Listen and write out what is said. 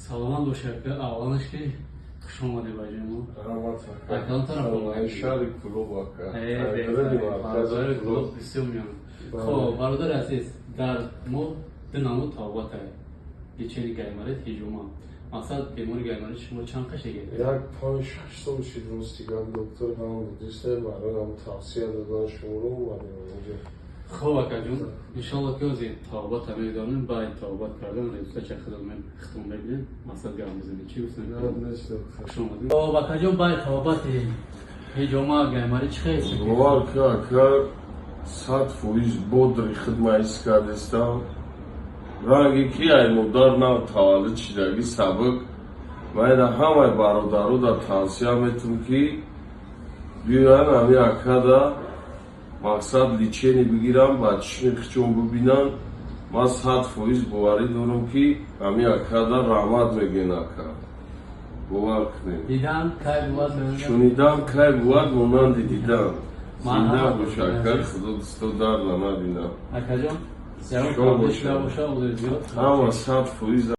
Саломат бошед, ака. Авваланаш ки хуш омадед ба ҷои мо. Раҳмат. Акалон тараф. Шаҳри Кулоб, ака. Бародари Кулоб бисёр меён. Хоб, бародари азиз, дар мо ду намуд табобат ай: лечение гайморит, ҳиҷома. Мақсад, бемори гайморит шумо чанд қашеге? Як 5-6 сол шид, рости гап, доктор ҳам дидиста, бароям тавсия додан, шуморо омадем инҷо. Хоб, акаҷон, иншолло ки ҳозир табобата мегузаронем. Баъди табобат кардан результатша худтон мебинем. Мақсад, гап мезанем, чӣ гуфтем? Хуш омадед. Хоб, акаҷон, баъди табобати ҳиҷома гайморит чӣ хел? Бовар ка, ака, 100% бодри хидма ҳис кардистам. Ранге ки ай модар нав таваллуд шидагӣ, сабук. Ман ина ҳамаи бародаро дар тавсия метум, ки биёян ҳами акада, мақсад, лечение бигирам, ба чишми хичон бибинанд. Ман 100% боварӣ дорам, ки ҳами акада раҳмат мегӯен. Ака, бовар кунед. Дидан кай бувад? Шунидан кай бувад монанди дидан. Зинда бош, ака, худо дусто дарда набинам. Акаҷон. Ҳама 100%.